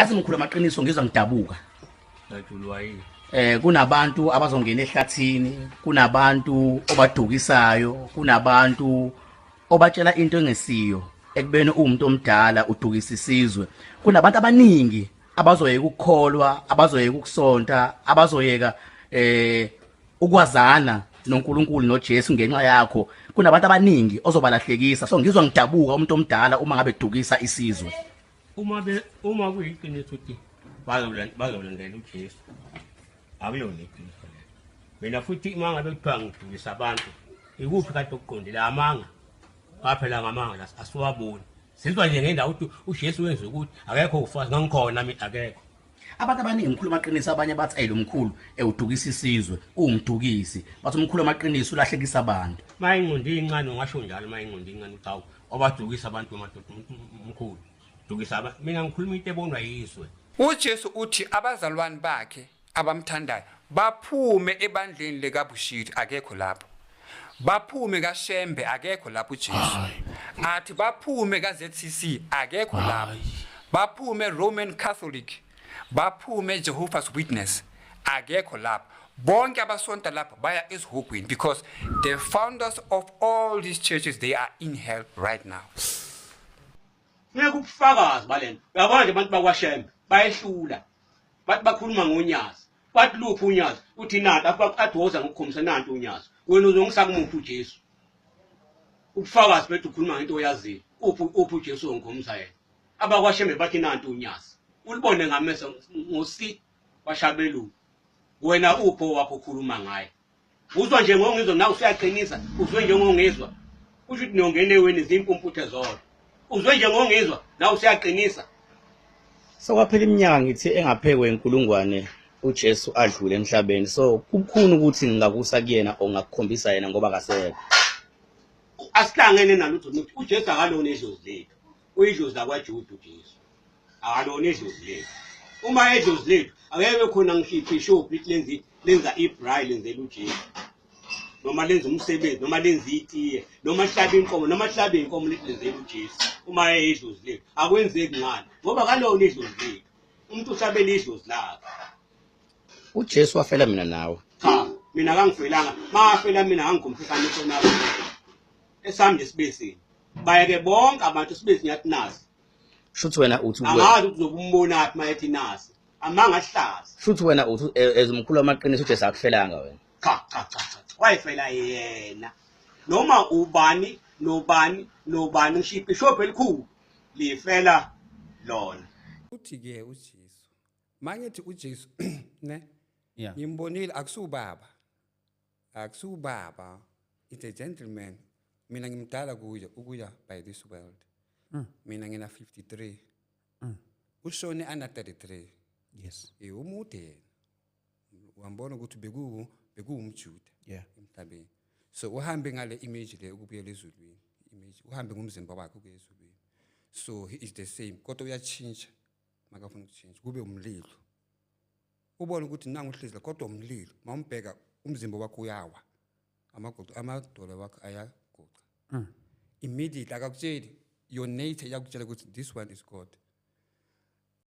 Yazi mkhulu, amaqiniso, ngizwa ngidabuka. Ngajulwa yini? Kunabantu abazongena ehlathini, kunabantu obadukisayo, kunabantu obatshela into engesiyo ekubeni uwumuntu omdala udukisa isizwe. Kunabantu abaningi abazoyeka ukukholwa, abazoyeka ukusonta, abazoyeka ukwazana noNkulunkulu noJesu ngenxa yakho. Kunabantu abaningi ozobalahlekisa. So ngizwa ngidabuka umuntu omdala uma ngabe edukisa isizwe. Uma kuyiqiniso ukuthi bazolandela uJesu, akuyona iqiniso lelo. Mina futhi uma ngabe kuthiwa ngidukisa abantu, ikuphi kade okuqondile? Amanga kwaphela, ngamanga la asiwaboni. Sizwa nje ngendawo ukuthi uJesu wenza ukuthi akekho ufazi ngangikhona mina, akekho. Abantu abaningi, mkhulu amaqiniso, abanye bathi ayi, lo mkhulu ewudukisa isizwe, uwumdukisi. Bathi umkhulu amaqiniso ulahlekisa abantu. Ma ingqondo incane ungasho njalo, ma ingqondo incane uthi hawu, obadukisa abantu madoda, umkhulu dukisa abantu. Mina ngikhuluma into ebonwa yizwe. UJesu uthi abazalwane bakhe abamthandayo baphume ebandleni likaBushiri, akekho lapho. Baphume kaShembe, akekho lapho uJesu. Athi baphume kaZCC, akekho lapho. Baphume Roman Catholic, baphume Jehovah's Witness, akekho lapho. Bonke abasonta lapho baya esihogweni because the founders of all these churches, they are in hell right now. Ngeke ubufakazi balento. Uyabona nje, abantu bakwaShembe bayehlula. Bathi bakhuluma ngonyazi, bathi luphi unyazi? Uthi nanti, athi woza ngokukhombisa, nanti unyazi. Wena uzongisa kumuphi uJesu? Ubufakazi bethu, ukhuluma ngento oyaziyo. Uphi uJesu ongikhombisa yena? AbakwaShembe bathi nanti unyazi, ulibone ngamehlo ngosi washabelungu. Wena uphi wakho ukhuluma ngaye? Uzwa nje ngongizwa, nawe usuyaqinisa. Uzwe njengongizwa, kusho ukuthi niyongena eweni, zimpumputhe zodwa. Uzwe njengongizwa, nawe usuyaqinisa. Sekwaphela iminyaka ngithi engaphekwe inkulungwane uJesu adlule emhlabeni, so kubukhuni ukuthi ngingakusa kuyena or ngakukhombisa yena ngoba akasekho. Asihlangene nalutho ukuthi uJesu akalona idlozi lethu, uyidlozi lakwaJuda. UJesu akalona idlozi lethu. Uma edlozi lethu, akeke khona ngisho ibhishophu lithi lenza ibraai, lenzela uJesu, noma lenza umsebenzi, noma lenza itiye, noma hlabe inkomo, noma hlabe inkomo, lithi lenzela uJesu. Uma eyidlozi lethu, akwenzeki. Ngani? Ngoba kalona idlozi lethu. Umuntu uhlabela idlozi lakhe. UJesu wafela mina nawe. Cha, mina kangifelanga. Mafela mina, ngangikhombisa isona esami nje sibesini. Bayeke bonke abantu, sibesi ngiyathi nasi. Shuthi wena uthi Angazi ukuthi uzobe umbonaphi uma ethi nasi. Amanga ahlaza. Shuthi wena uthi as umkhulu wamaqiniso uJesu akufelanga wena. Cha, cha, cha, cha, wayefela yena noma ubani nobani nobani, ngisho ibhishobhi elikhulu lifela lona. Uthi-ke uJesu, mangithi uJesu ne ngimbonile, akusubaba, akusubaba, it's a gentleman. Mina ngimdala kuye ukuya by this world. Mina ngina 53, ushone ana 33. Umude yena, wambona ukuthi bekuwumjuda emhlabeni. So uhambe ngale image le ukubuyela ezulwini, image uhambe ngomzimba wakhe ukuya ezulwini. So he is the same, kodwa uyatshintsha makafuna ukutshintsha kube umlilo. Ubone ukuthi nangu uhlezi la, kodwa umlilo mawumbheka umzimba wakho uyawa, amagoqo amadolo wakho ayagoqa immediately. Akakutsheli, your nature iyakutshela ukuthi this one is God.